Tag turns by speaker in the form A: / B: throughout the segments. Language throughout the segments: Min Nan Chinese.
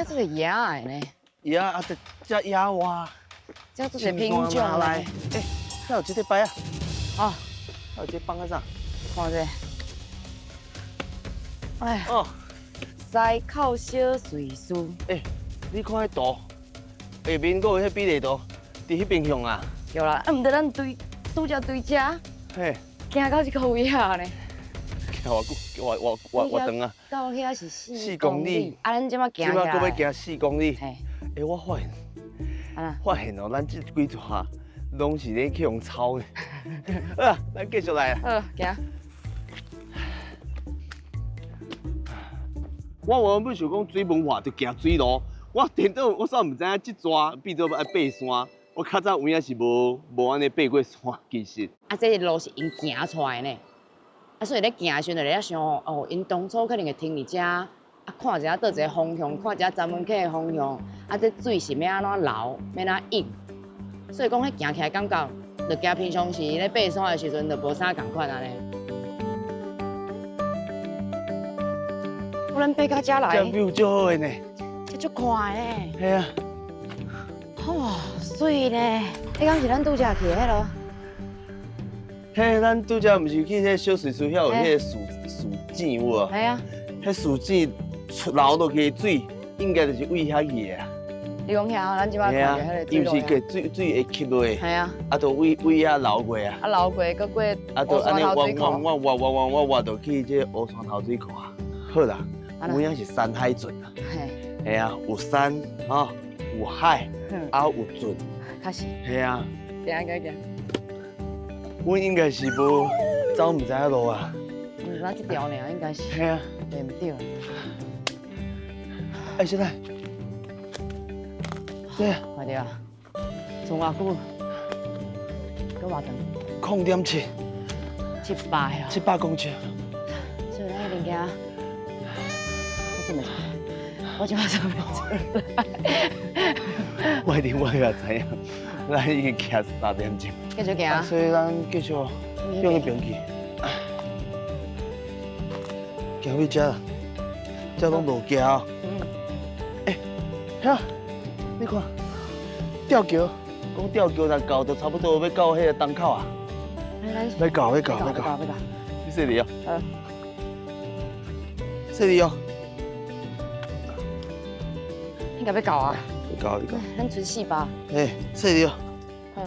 A: 這做野的呢？
B: 野啊，這這野蛙。
A: 這做品種
B: 來。欸，這有這個牌啊？
A: 哦。
B: 還有這放個啥？
A: 看者。哎。
B: 哦。
A: 西口小瑞士。
B: 欸，你看彼圖，下面閣有彼比例圖，佇彼邊向啊。
A: 對啦，啊，毋知咱對拄才對遮。
B: 嘿。
A: 行到這個位啊呢？
B: 行偌久？偌偌偌偌長啊？
A: 到遐是四
B: 四公里。
A: 啊，咱這擺行。
B: 這擺閣欲行四公里。
A: 嘿。
B: 欸，我發現，發現哦，咱這幾逝攏是咧去予抄的。好啊，咱繼續來啊。
A: 好，行。
B: 我原本想講水文化就行水路，我顛倒我煞毋知影這逝變做愛爬山。我較早有影是無無按呢爬過山，其實。
A: 啊，這個路是𪜶行出來的呢。啊，所以咧行的時陣就咧想吼，哦，𪜶當初可能會停佇遮，啊，看一下佗一个方向，看一下閘門口的方向，啊，這水是欲按怎流，欲按怎湧。所以講，彼行起來感覺，就行平常時咧爬山的時陣，就無啥仝款按呢。阮爬到遮來，
B: 這 view 足好的呢，
A: 這足看的呢。
B: 嘿啊。
A: 哇，媠呢！彼敢是咱拄才去的彼囉？
B: 嘿，咱拄才毋是去彼小瑞士遐有彼个樹樹井有無？
A: 系啊。
B: 彼樹井出流落去的水，應該就是為遐去的啊。
A: 你講遐，咱這擺看著彼个水
B: 伊毋是過水水會吸落去？
A: 系啊。
B: 啊，就為為遐流過啊。
A: 啊，流過，閣過
B: 啊，就按呢彎彎彎彎彎彎彎，就去這烏山頭水庫啊。好啦，有影是山海圳啊。
A: 嘿。
B: 系啊，有山吼，有海，啊有圳。
A: 確實。
B: 系啊。
A: 行行行。
B: 阮應該是無走毋知影路啊。
A: 毋知這條爾，應該是。
B: 嘿啊。
A: 對毋對？
B: 哎，小太。對啊。
A: 看著啊。賰偌久？閣偌長？0.7。700啊。
B: 700公尺。
A: 所以咱彼邊行，我算袂出來，我這擺算袂出來。
B: 我一定我也知影，咱已經行3點鐘。
A: 繼續行。
B: 所以咱繼續向彼邊去。行去遮，遮攏路橋。嗯。欸，遐，你看，吊橋，講吊橋若到就差不多欲到彼個東口啊。欲到，欲到，欲到。你細膩哦。
A: 好。
B: 細膩哦。
A: 應該欲到啊。
B: 欲到，欲到。
A: 咱賰400。
B: 欸，細膩哦。
A: 好。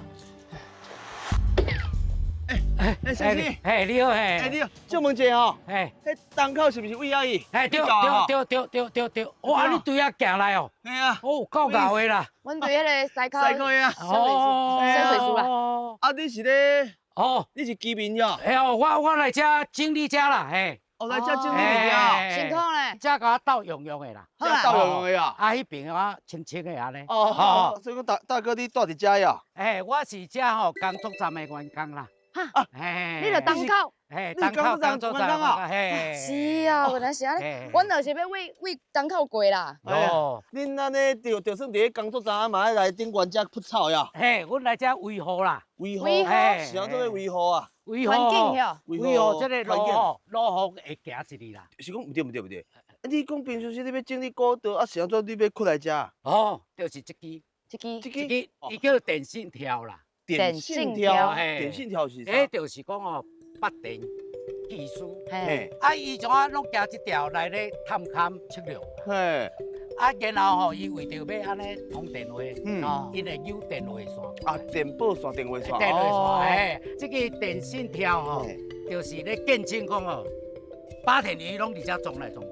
B: 欸，欸，先生，
C: 嘿，你好，嘿，
B: 欸，你好，借問一下吼，
C: 嘿，
B: 彼東口是毋是為遐去？
C: 嘿，對對對對對對，哇，你對遐行來哦？
B: 嘿啊，
C: 哦，夠𠢕的啦。
A: 阮對彼个西口，
B: 西口遐，
A: 哦，小瑞士啦。
B: 啊，你是咧？
C: 哦，
B: 你是居民呀？
C: 嘿哦，我來遮整理遮啦，嘿。
B: 哦，來遮整理物件。
A: 辛苦咧。
C: 遮共我鬥用用的啦。
B: 遮鬥用用的啊。
C: 啊，彼邊我清清的按呢。
B: 哦，所以講大大哥你住佇遮呀？
C: 嘿，我是遮吼工作站的員工啦。
A: 哈，你著東口，
C: 嘿，東口工作站啊，嘿，
A: 是啊，原來是按呢，阮就是欲為為東口過啦。
C: 哦，
B: 恁按呢就就算佇咧工作站嘛，愛來頂懸遮撲草呀？
C: 嘿，阮來遮維護啦，
B: 維護，是按怎咧維護啊？
C: 維護
A: 環境遐，
C: 維護這個路雨，路雨會行一日啦。
B: 是講毋對毋對毋對，你講平常時你欲整理古道，啊是按怎你欲過來遮？
C: 哦，就是這支，
A: 這支，
B: 這支，
C: 伊叫電線條啦。
B: 電線條，電線條是啥？
C: 彼就是講哦，發電技師。嘿，啊，伊怎啊攏行這條來咧探勘測量。
B: 嘿，
C: 啊，然後吼，伊為著欲按呢通電話，哦，伊會有電話線。
B: 啊，電報線、電話線。
C: 電話線，嘿，這個電線條吼，就是咧見證講哦，八田魚攏佇遮撞來撞去。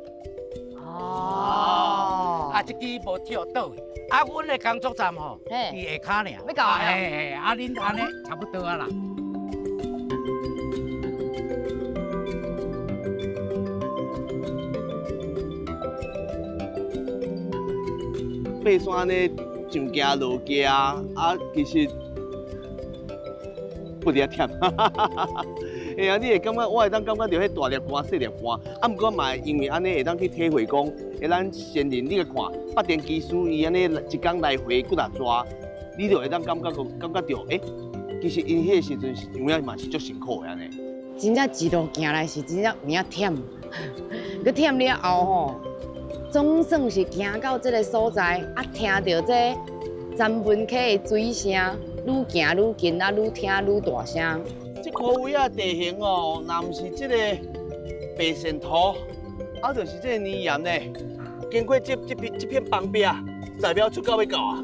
A: 哦。
C: 啊，這支無跳倒去。啊，阮的工作站吼，佇下跤爾。
A: 欲到啊？
C: 嘿嘿，啊，恁按呢差不多啊啦。
B: 爬山按呢上行落行，啊，其實不離忝。嘿啊，你會感覺我會當感覺著彼大粒汗、細粒汗，啊，毋過嘛會因為按呢會當去體會講，欸，咱先人你來看，八田技師伊按呢一工來回幾若逝，你就會當感覺講，感覺著，欸，其實𪜶彼个時陣是有影嘛是足辛苦的按呢。
A: 真正一路行來是真正有影忝，閣忝了後吼，總算是行到這个所在，啊，聽著這三文溪的水聲，愈行愈近，啊，愈聽愈大聲。
B: 這箍位仔地形哦，若毋是這个白線塗，啊，就是這个泥岩呢，經過這片崩壁，代表出到欲到啊！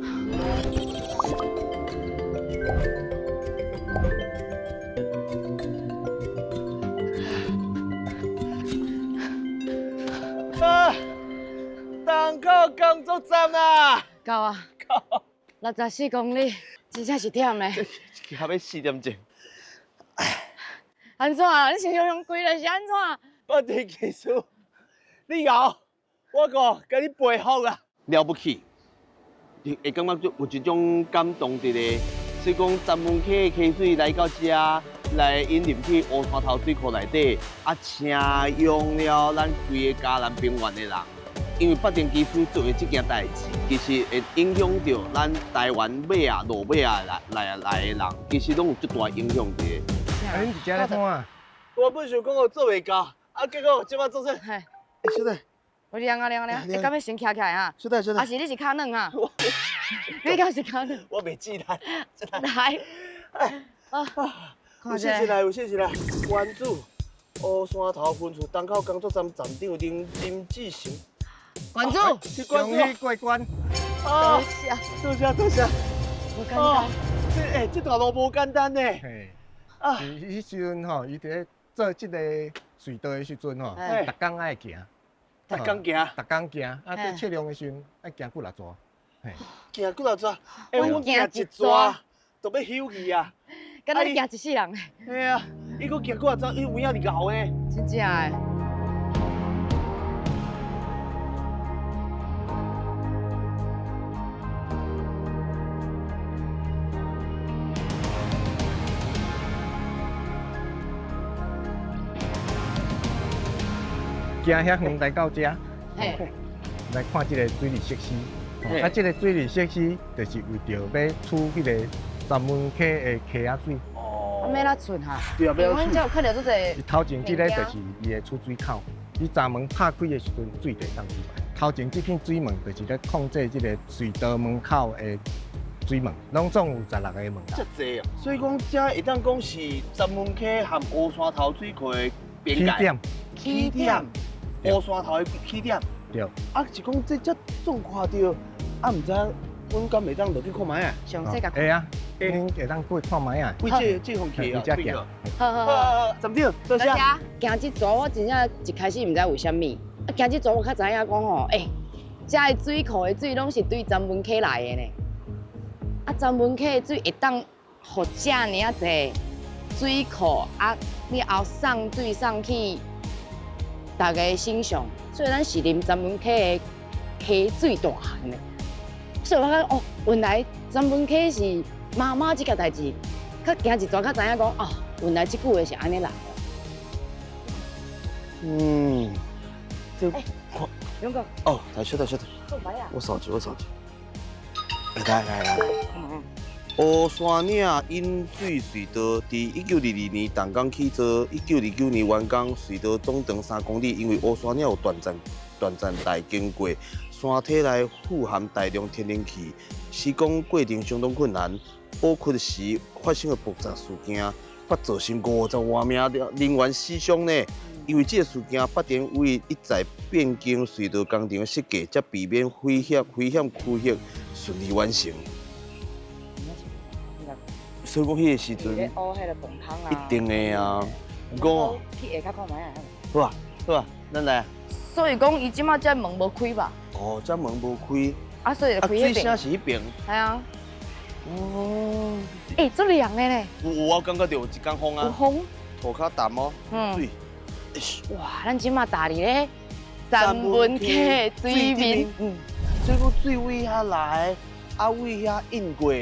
B: 啊！洞口工作站啊！
A: 到啊！64公里，真正是忝咧。
B: 行欲四點鐘。
A: 按怎？你是用規日是按怎？
B: 我這技術，你𠢕，我個共你佩服啊！了不起，會感覺有一種感動佇咧。所以講，三文溪的溪水來到遮，來引入去烏山頭水庫內底，啊，請養了咱規个嘉南平原的人。因為北田機師做的這件代誌，其實會影響著咱台灣尾仔落尾仔來的人，其實攏有足大影響佇咧。
D: 啊，恁佇遮咧創啊？
B: 我本想講我做袂到，啊，結果這擺做說，欸，小弟，
A: 我涼啊涼啊涼，你敢欲先徛起來啊？
B: 小弟，小弟，
A: 還是你是跤軟啊？你敢是跤軟？
B: 我袂記得。
A: 來，啊，
B: 有信心來，有信心來，關注烏山頭分處東口工作站站長林林志成。
A: 關注，
B: 去關注
D: 過關。
B: 啊，多謝多謝。
A: 無簡單。
B: 這欸，這條路無簡單呢。
D: 嘿。啊。彼時陣吼，伊佇咧做這个隧道的時陣吼，逐工愛行。
B: 逐工行。
D: 逐工行，啊，佇測量的時陣愛行幾若逝。
B: 行幾若逝？欸，阮行一逝就欲休去啊。
A: 敢若你行一世人。
B: 嘿啊，伊閣行幾若逝，伊有影佇𠢕呢。
A: 真正的。
D: 行遐遠來到遮，來看這个水利設施。啊，這个水利設施就是為著欲取彼个三文溪的溪仔水。
A: 哦。欲按怎出哈？
B: 對啊，欲按怎
A: 阮遮有看著足濟。
D: 伊頭前這个就是伊的出水口，伊閘門拍開的時陣，水就會當出來。頭前這片水門就是咧控制這个隧道門口的水門，攏總有16个門。
B: 遮濟哦，所以講遮會當講是三文溪和烏山頭水庫的邊界。
D: 起點。
B: 起點。烏山頭的起點。
D: 對。
B: 啊，是講這遮總看著，啊，毋知阮敢會當落去看覓啊？
A: 詳細共。
D: 會啊，恁會當過看覓啊？
B: 為這這方溪啊，
D: 對。
A: 好好好，
B: 站長，多謝。
A: 行這逝我真正一開始毋知為啥物，啊，行這逝我較知影講吼，欸，遮的水庫的水攏是對三文溪來的呢。啊，三文溪的水會當予遮爾仔濟水庫啊，你後送水送去逐个身上，所以咱是啉三文溪的溪水大漢的。所以我感覺哦，原來三文溪是媽媽這件代誌，較行一逝較知影講哦，原來這句話是按呢來的。
B: 嗯，這
A: 欸，勇哥。
B: 哦，來，稍等稍等，我掃一，我掃一。來來來。烏山嶺引水隧道佇1922年動工起造，1929年完工。隧道總長3公里，因為烏山嶺有斷層帶經過，山體內富含大量天然氣，施工過程相當困難。補窟時發生的爆炸事件，捌造成50外名人員死傷呢。因為這个事件，北田為一再變更隧道工程的設計，才避免危險區域順利完成。所以講，彼个時陣，一定的啊。講，
A: 去下跤看覓啊。
B: 好啊，好啊，咱來。
A: 所以講，伊這馬這門無開吧？
B: 哦，這門無開。
A: 啊，所以就開彼邊。
B: 水聲是彼邊。
A: 係啊。哦。欸，足涼的咧。
B: 有，我感覺著有一間風啊。
A: 有風。
B: 塗跤澹哦。
A: 嗯。
B: 水。
A: 哇，咱這馬踏佇咧三文溪的水面。
B: 嗯。所以講水位遐來，啊位遐引過。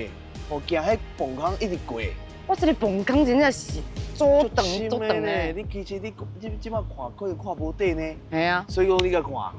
B: 哦，行彼泵空一直過。
A: 我這个泵空真正是阻長阻長的。
B: 你其實你這擺看可能看無底呢。
A: 係啊。
B: 所以講你共看，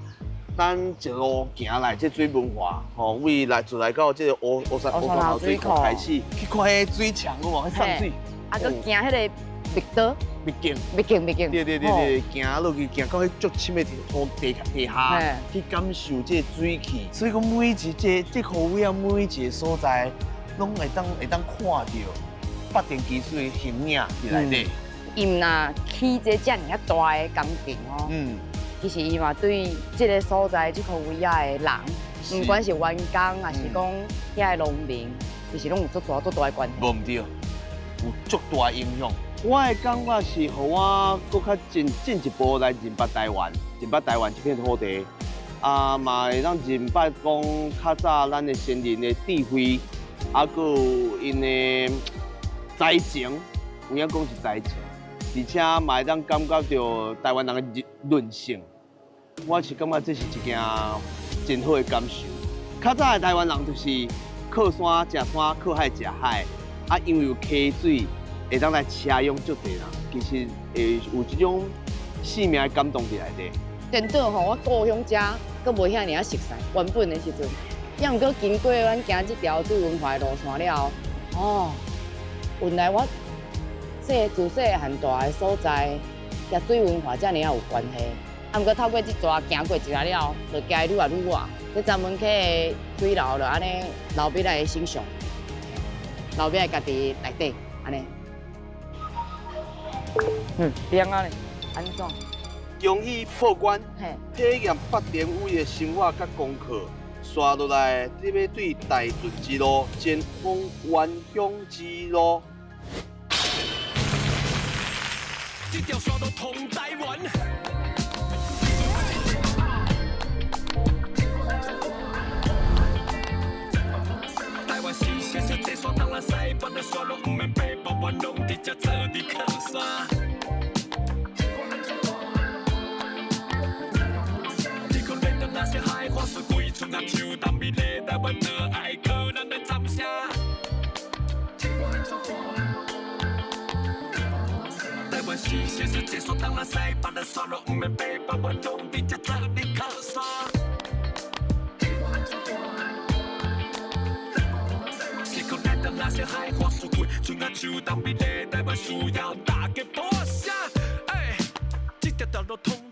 B: 咱一路行來這水文化，吼，位來就來到這个烏山頭水庫開始，去看彼水牆有無？彼送水。
A: 啊，閣行彼个密道。
B: 密別境。
A: 欲敬欲敬。
B: 對對對對，行落去行到彼足深的土地地下，去感受這個水氣。所以講每一這這箍位仔，每一個所在，攏會當看著八田基師的形影佇內底。
A: 伊毋若起這遮爾仔大的工程哦，其實伊嘛對這个所在這箍位仔的人，毋管是員工，抑是講遐个農民，其實攏有足大足大的關係。
B: 無毋對，有足大影響。我的感覺是，予我閣較進一步來認捌台灣，認捌台灣這片土地，啊，嘛會當認捌講較早咱的先人的智慧，啊，閣有𪜶的才情，有影講是才情，而且嘛會當感覺著台灣人的韌性。我是感覺這是一件真好的感受。較早的台灣人就是靠山食山，靠海食海，啊，因為有溪水會當來車養足濟人，其實會有這種生命的感動佇內底。
A: 顛倒吼，我故鄉遮閣無遐爾仔熟似，原本的時陣，抑毋過經過阮行這條水文化的路線了後，哦，原來我自細漢大的所在，佮水文化遮爾仔有關係。啊，毋過透過這逝行過一下了後，就行愈來愈遠。這鏨門溪的水流就按呢流入來的身上，流入來家己內底，按呢。嗯，涼啊咧，按怎？
B: 恭喜破關，體驗八田與一的生活佮功課，紲落來，你欲對大圳之路前往原鄉之路。
E: 這條線路通台灣。台灣是小小這線東南西北的線路，毋免爬北阮攏佇遮做佇靠山。天空連到那些海花水，規春仔秋冬美麗台灣，就愛靠咱來參聲。台灣是小小這線東南西北的線路，毋免爬北阮攏佇遮做佇靠山。那些海花水，规春仔秋冬美麗台灣需要大家拍聲。哎，這條道路通。